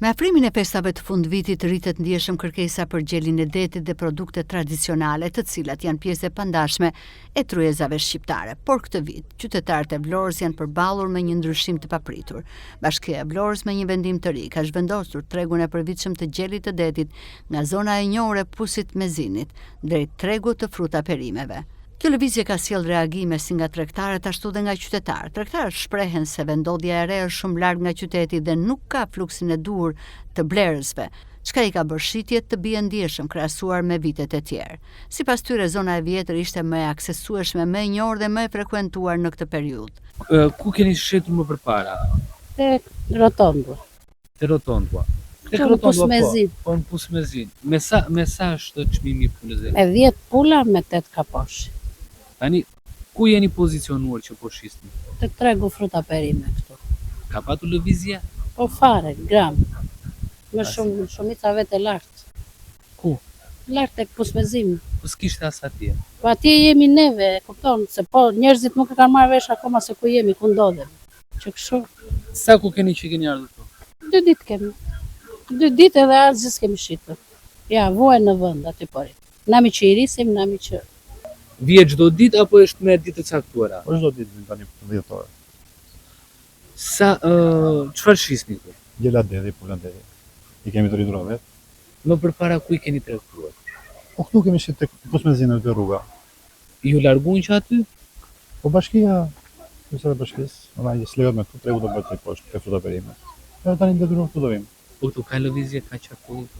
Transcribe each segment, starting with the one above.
Me afrimin e festave të fundvitit rritet ndjeshëm kërkesa për gjelin e detit dhe produktet tradicionale, të cilat janë pjesë e pandashme e tryezave shqiptare. Por këtë vit, qytetarët e Vlorës janë përballur me një ndryshim të papritur. Bashkia e Vlorës me një vendim të ri ka zhvendosur tregun e përvitshëm të gjelit të detit nga zona e njohur e Pusit Mezinit drejt tregut të fruta perimeve. Kjo lëvizje ka sjellë reagime si nga tregtarët ashtu dhe nga qytetarët. Tregtarët shprehen se vendndodhja e re është shumë larg nga qyteti dhe nuk ka fluksin e duhur të blerësve, çka i ka bërë shitjet të bien ndjeshëm krahasuar me vitet e tjerë. Sipas tyre, zona e vjetër ishte më e aksesueshme, më e njohur dhe më e frekuentuar në këtë periudhë. Ku keni shitur më përpara? Tek Rotondua. Te Rotondua. Tek Rotondua po. Po në Pusmezin. Me sa me sa është çmimi i pulës? Me 10 pula me 8 kaposhi. Tani ku jeni pozicionuar që po shisni? Tek tregu fruta perime këtu. Ka patur lëvizje? Po fare, gram. Më shumë shumica vete lart. Ku? Lart tek Pusmezini. Po s'kishte as atje. Po atje jemi neve, e kupton, se po njerëzit nuk e kanë marrë vesh akoma se ku jemi, ku ndodhemi. Që kështu. Sa kohë keni që keni ardhur këtu? Dy ditë kemi. Dy ditë edhe asgjë s'kemi shitur. Ja, vuajnë në vend aty po rri. Nami që i rrisim, nami që Vije çdo ditë apo është me ditë të caktuara? Po çdo ditë vim tani për 10 orë. Sa ë çfarë shisni këtu? Gjela deti, pula deti. I kemi të rritura vetë. Më përpara ku i keni tregtuar? Po këtu kemi shit tek Pusmezini te rruga. Ju larguan që aty? Po bashkia, kryesori e bashkisë, më tha që s'lejohet më këtu, tregu do bëhet aty poshtë, te fruta perime. Edhe tani detyrohem këtu do vim. Po këtu ka lëvizje, ka qarkullim?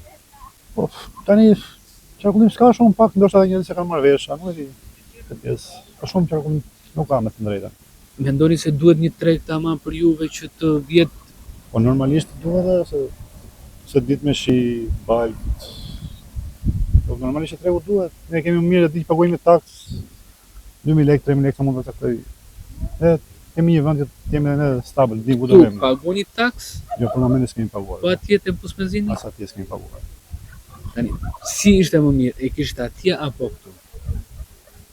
Po tani qarkullim s'ka shumë pak, ndoshta edhe njerëzit s'e kanë marrë vesh, a nuk e di. Këtë pjesë, ka shumë qarkullim nuk ka me të drejtën. Mendoni se duhet një treg tamam për juve që të vjet Po normalisht duhet edhe se se ditë me shi, baltë. Po normalisht që tregu duhet. Ne kemi më mirë e di që paguajmë taksë 2000 lekë, 3000 lekë sa mund të caktoj. E kemi një vend që të jemi edhe ne stabil, dim ku do vemi. Këtu paguani taksë? Jo, për momentin s'kemi paguar. Po atje te Pusmezini? As atje s'kemi paguar. Tani, si ishte më mirë, e kishte atje apo këtu?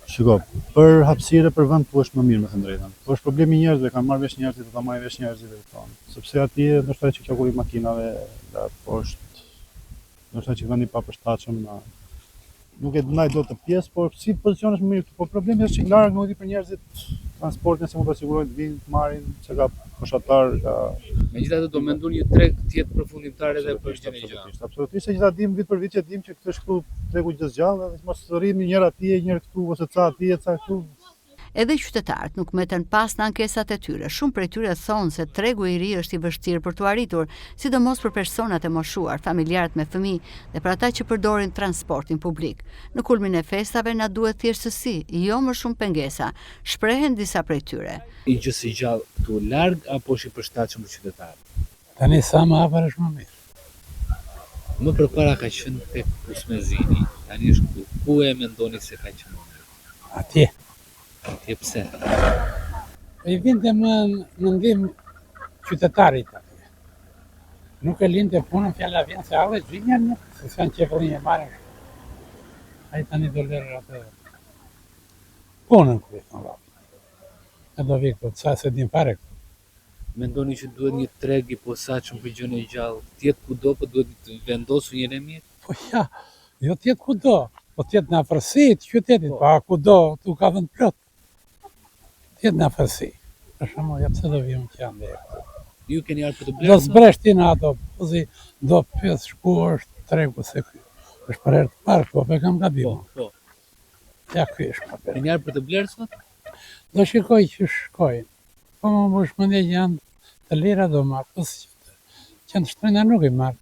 Shiko, për hapësirë për vend këtu është më mirë me thënë drejtën. Po është problemi i njerëzve, kanë marrë vesh njerëzit, do ta marrin vesh njerëzit e kupton. Sepse atje ndoshta që qarkullim makinave lart poshtë, ndoshta që vend i papërshtatshëm, nuk e ndaj dot atë pjesë, por si pozicion është më mirë këtu. Po problemi është që larg nuk e di për njerëzit transportin se mund ta sigurojnë të vinë, të marrin, se ka moshatar, ka Megjithatë do mendoni një treg të jetë përfundimtar edhe për gjënë e gjallë. Absolutisht, absolutisht se gjitha dim vit për vit që dim që këtë është këtu tregu gjë gjallë dhe mos të rrimë një herë atje, një herë këtu ose ca atje, ca këtu. Edhe qytetarët nuk mbeten pas në ankesat e tyre. Shumë prej tyre thonë se tregu i ri është i vështirë për t'u arritur, sidomos për personat e moshuar, familjarët me fëmijë dhe për ata që përdorin transportin publik. Në kulmin e festave na duhet thjeshtësi, jo më shumë pengesa, shprehen disa prej tyre. I gjësë së gjallë këtu larg apo është i përshtatshëm për qytetarët? Tani sa më afër është më mirë. Më përpara ka qenë tek Pusmezini, tani është këtu. Ku e mendoni se ka qenë më mirë? Atje. Atje pse? Po i vinte më në ndihmë qytetarit atje. Nuk e linte punën fjala vjen se alle gjinja nuk, se s'janë qefëllinj e marrin. Ai tani do lërë atë punën, ku i thonë vapë. E do vi këtu, sa s'e din fare këtu. Mendoni që duhet një treg i posaçëm për gjënë e gjallë, të jetë kudo, po duhet të vendosur një herë mirë? Po ja, jo të jetë kudo, po të jetë në afërsi të qytetit, po a kudo, tu ka vend plot. Të jetë në afërsi. Për shembull, ja pse do vi unë që andej këtu. Ju keni ardhur për të blerë? Do zbresh ti në ato, pozi, do pyesësh ku është tregu se ky. Është për herë të parë këtu, apo e kam gabim? Po, po. Ja ky është pa Keni ardhur për të blerë sot? Do shikoj që shkojnë. Po më mbush mendja që janë të lira do marr, po si që të shtrenjta nuk i marr.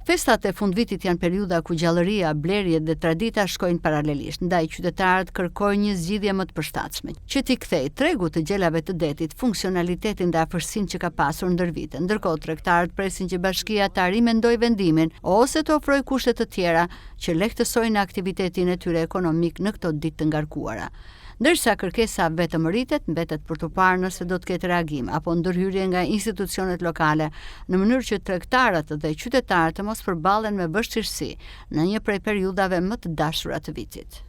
Festat e fundvitit janë periudha ku gjallëria, blerjet dhe tradita shkojnë paralelisht, ndaj qytetarët kërkojnë një zgjidhje më të përshtatshme, që t'i kthejë tregut të gjelave të detit funksionalitetin dhe afërsinë që ka pasur ndër vite. Ndërkohë, tregtarët presin që bashkia ta rimendojë vendimin ose të ofrojë kushte të tjera që lehtësojnë aktivitetin e tyre ekonomik në këto ditë të ngarkuara. Ndërsa kërkesa vetëm rritet, mbetet për t'u parë nëse do të ketë reagim apo ndërhyrje nga institucionet lokale, në mënyrë që tregtarët dhe qytetarët të mos përballen me vështirësi në një prej periudhave më të dashura të vitit.